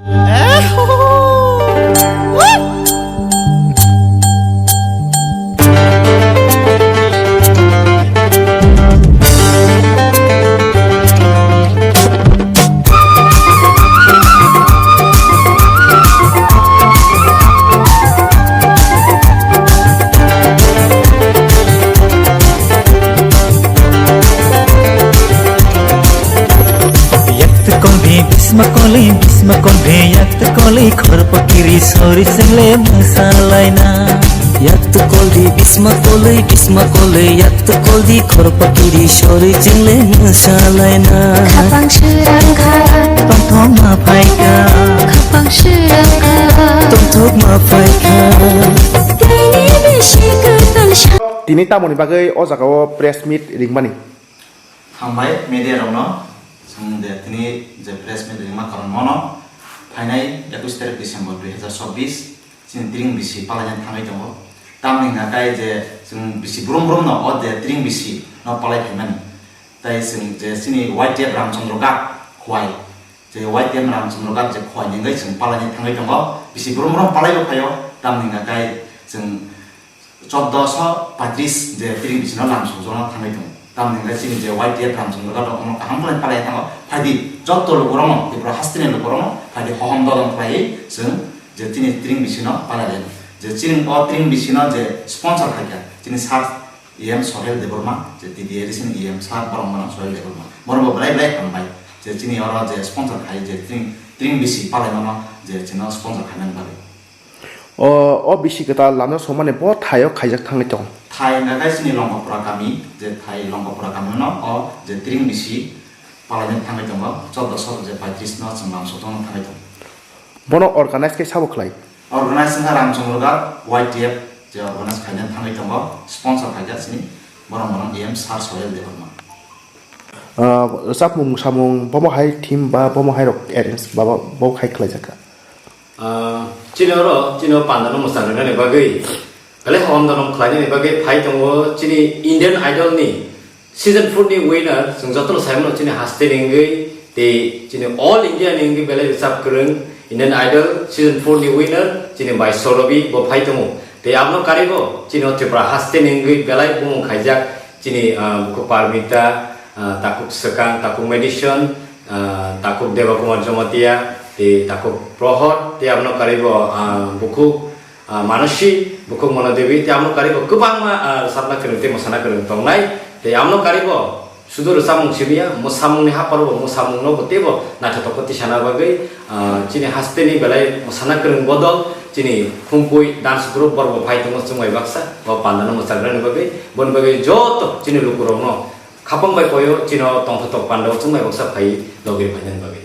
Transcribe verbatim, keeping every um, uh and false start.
Yak tu kol di bisma koli, bisma kol di yak tu koli, khor pakiri sori sengle masalaina. Yak tu kol di bisma koli, bisma koli, yak tu kol di khor pakiri sori sengle masalaina. Khapang sirang kha, tongthok ma phaikha. Khapang sirang kha, tongthok ma phaikha. Tini bisi kwtal sa- Tini tamoni bagwi o jaga o press meet ringmani? Hambai media rokno, chwng je tini je press meet ringma karon mono phainai ekush tarik December dui hazar chobbish chini tring bisi palaina thangwi tongo. Tamni hwnkha khe je chwng bisi brum brum no o je tring bisi no palai phaimani. Tai chwng je chini Y T F Ramchandra Ghat Khowai, je Y T F Ramchandra Ghat je Khowai ni wngwi chwng palaina thangwi tongo. Bisi brum brum palai bo phaio, tamni hwnkha khe chwng Chordoso patris je tring bisino lam sojorno thangwi tongo. Tamni hwnkhe chini je Y T F Ramchandra Ghat rok omo kaham khlai palai thango. Phaidi jotto lukurokno, Tripura hasteni lukurokno phaidi hohom dodon khlaiwi chwng je chini tring bisino palai lainai. Je chini o tring bisino je sponsor khaikha chini sir E M Sohel Debbarma, je T D A D C ni E M sir borok mano Sohel Debbarma. Borokbo belai belai hambai. Je chini oro je sponsor khai je tring, tring bisi palaimano je chino sponsor khainani bagwi. O, o bisi kwtal lamno songmani bo thaio khaijak thangwi tongo. Thai hwnkha khe chini Longkopura kami, je thai Longkopura kamino o je tring bisi palaina thangwi tongo, chordoso je patris no chwng lam sotongno thangwi tongo. Bono organize khe sabo khlai? Organize wngkha Ramchandra Ghat Y T F je organize khaina thangwi tongo, sponsor khaikha chini borok borok E M Sir Sohel Debbarma. Ah, rwchapmung, mwsamung, bomo hai theme ba bomo hai rok arrange ba bo, bo hai khlaijakha? Ah, chini oro, chini o panda no mwchang rwnani bagwi, belai hohom donom khlainani bagwi phai tongo chini Indian Idol ni season four ni winner, chwng jotono sai mano chini haste ni wngwi, tei chini all India ni wngwi belai rwchap kwrwng Indian Idol season four ni winner, chini bai Sorobi bo phai tongo. Tei abono karibo chini o Tripura haste ni wngwi belai bumung khaijak chini, ah, bukhuk Parmita, ah, takhuk Swkang, takhuk Madison, ah, takhuk Deba Kumar Jamatia, tei takhuk Prohor, tei abono karibo, ah, bukhuk, ah, Manosi, bukhuk Mono Devi, tei abono karibo kwbangma, ah, rwchapna kwrwng tei mwsana kwrwng tongnai. Tei abono karibo sudu rwchapmung simi ya, mwsamungni haparo bo mwsamungno bo teibo naithotok khe tisana bagwi, ah, chini hasteni belai mwsana kwrwng bodol chini Khumpui dance group borok bo phai tongo chwng bai baksa o pandano mwchang rwna bagwi. Boni bagwi joto chini lukurokno khapang bai koyo chini o tongthotok pandao chwng bai baksa phai logi phainani bagwi.